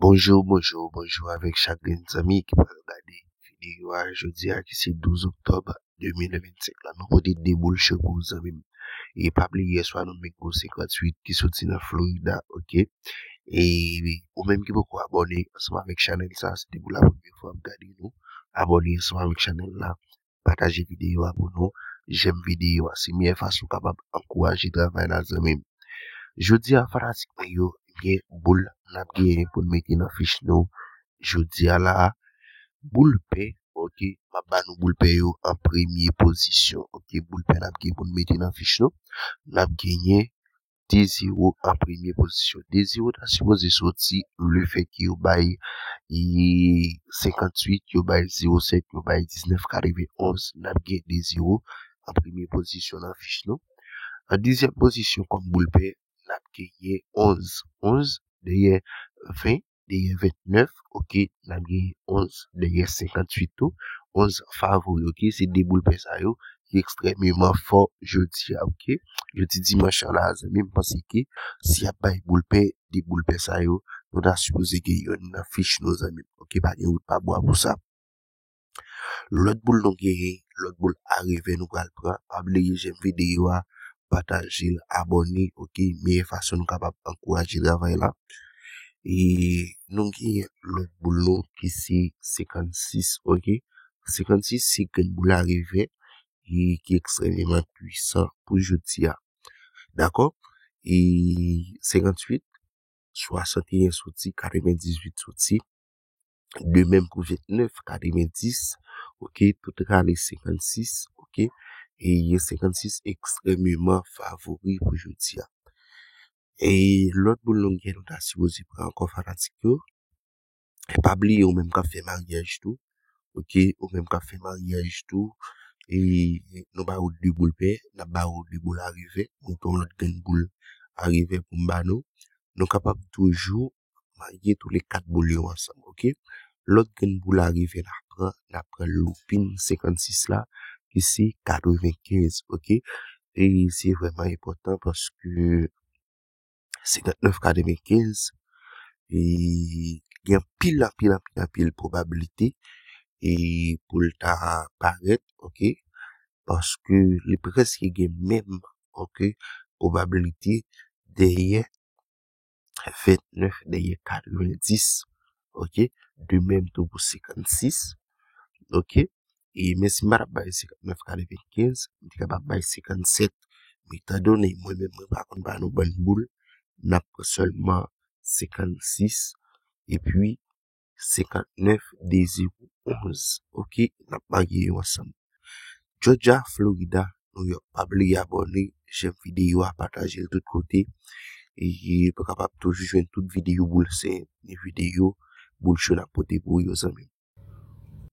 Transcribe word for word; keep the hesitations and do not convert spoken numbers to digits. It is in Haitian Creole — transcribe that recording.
Bonjou, bonjou, bonjou avèk chak grenn zanmi ki pral gade videyo a jodi a ki se douz oktòb de mil vennsenk la. Nou pote de boul cho pou ou zanmi m. E pa bliye yèswa nou met gwo senkanntuit ki soti nan Florida, oke? E ou menm ki poko abòne ansanm avèk chanèl sa, se te pou la premyè fwa w ap gade nou, abòne ansanm avèk chanèl la, pataje videyo a pou nou, jèm videyo a. Se meyè fason w kapab ankouraje travay la zanmi m. Jodi a fanatik mwen yo, gen boul n ap genyen pou n mete nan fich nou jodi a la. Boul pè, oke, m ap ba nou boul pè yo an premye pozisyon, oke, boul pè n ap gen pou n mete nan fich nou. N ap genyen de zewo an premye pozisyon. De zewo ta sipoze soti lefètke yo bay senkanntuit, yo bay zewo sèt, yo bay diznèf katrevenonz. N ap gen de zewo an premye pozisyon nan fich nou. An dezyèm pozisyon kòm boul pè, n ap genyen onz. Onz dèyè ven, dèyè vennèf, oke, n ap genyen onz dèyè senkanntuit tou. Onz favori, oke, se de boul pè sa yo ki ekstrèmeman fò jodi a, oke. Jodi dimanch la, zanmi m, panse ke si y ap bay boul pè, de boul pè sa yo, nou ta sipoze gen youn nan fich nou, zanmi m, oke, pa gen wout pa bwa pou sa. Lòt boul nou genyen, lòt boul a revè nou pral pran. Pa bliye jèm videyo a, pataje l, abòne, oke, meyè fason nou kapab ankouraje travay la. E nou genyen lòt boul nou ki se senkannsis, oke. Senkannsis se grenn boul a revè e ki ekstrèmeman pwisan pou jodi a. Dakò? E senkanntuit, swasanteyen soti, katrevendizuit soti. De menm pou vennèf, katrevendis, oke, tout rale senkannsis, oke. E senkannsis ekstrèmeman favori pou jodi a. E lòt boul nou gen nou ta sipoze pran ankò fanatik yo. E pa bliye ou menm k ap fè maryaj tou, oke, ou menm k ap fè maryaj tou, e nou ba ou de boul pè, n ap ba ou de boul a revè, mete yon lòt grenn boul a revè pou m ba nou. Nou kapab toujou marye tou le kat boul yo ansanm, oke? Lòt grenn boul a revè n ap pran, n ap pran loupin senkannsis la, ki se katrevenkenz, oke? E se vrèman enpòtan paske senkannèf katrevenkenz, e gen anpil, anpil, anpil, anpil pwobablite e pou l ta parèt, oke? Paske li prèske gen menm, oke, pwobablite dèyè vennèf, dèyè katrevendis, oke? De menm tou pou senkannsis, oke? E men si m pa t ap bay senkannèf katrevenkenz, m te kapab bay senkannsèt. Men etan done mwen menm mwen pa konn ba nou bann boul, n ap pran sèlman senkannsis epi senkannèf de zewo onz, oke? N ap marye yo ansanm. Georgia, Florida, New York. Pa bliye abòne, jèm videyo a, pataje l tout kote. E pou w kapab toujou jwenn tout videyo boul sè, videyo boul cho n ap pote pou ou yo, zanmi m.